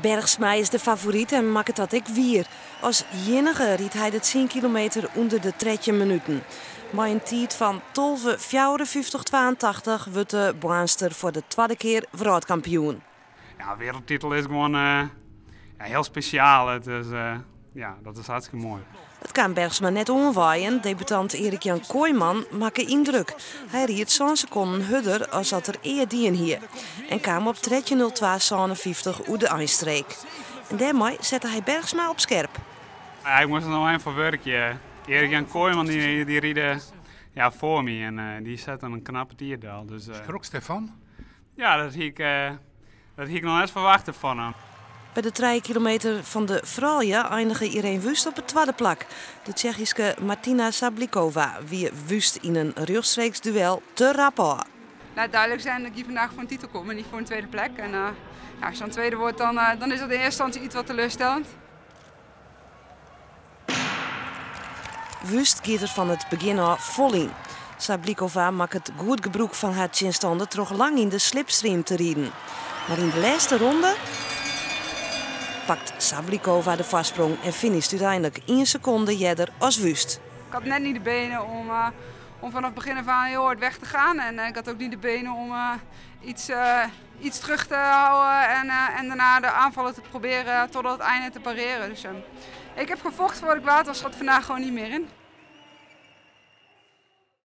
Bergsma is de favoryt en makket dat ek wier. As iennige rydt hy de 10 kilometer ûnder de 13 minuten. Mei in tiid fan 12:54,82 wurdt de Boarnster foar de twadde kear wrâldkampioen. Ja, wereldtitel is gewoan ja, hiel spesjaal. It is, ja, dat is hartstikke moai. It kaam Bergsma net oanwaaien. Debutant Erik Jan Kooiman makke yndruk. Hy ried 7 sekonden hurder as dat er ea dien hie. En kaam op 13.02,57 oer de einstreek. En dêrmei sette hy Bergsma op skerp. Ja, ik moast der noch even foar wurkje. Erik Jan Kooiman dy ried, ja, foar my en dy sette in knappe tiid del. Dus, Skrokst derfan? Ja, dat hie ik noch net ferwachte fan him. By de 3 kilometer fan de froulju einige Ireen Wüst op it twadde plak. De Tsjechyske Martina Sablikova wie Wüst yn in rjochtstreeks duel te rap ôf. Laat duidelijk zijn dat ik hier vandaag voor een titel kom en niet voor een tweede plek. En ja, als je dan tweede wordt, dan is dat in eerste instantie iets wat teleurstellend. Wüst giet der fan it begjin ôf fol yn. Sablikova makket goed gebrûk fan har tsjinstanner troch lang yn de slipstream te riden. Mar yn de lêste ronde pakt Sablikova de foarsprong en finisht úteinlik 1 sekonde earder as Wüst. Ik had net niet de benen om vanaf het begin af aan heel hard weg te gaan. En ik had ook niet de benen om iets terug te houden en daarna de aanvallen te proberen tot het einde te pareren. Dus ik heb gevochten voor wat ik waard was, zat vandaag gewoon niet meer in.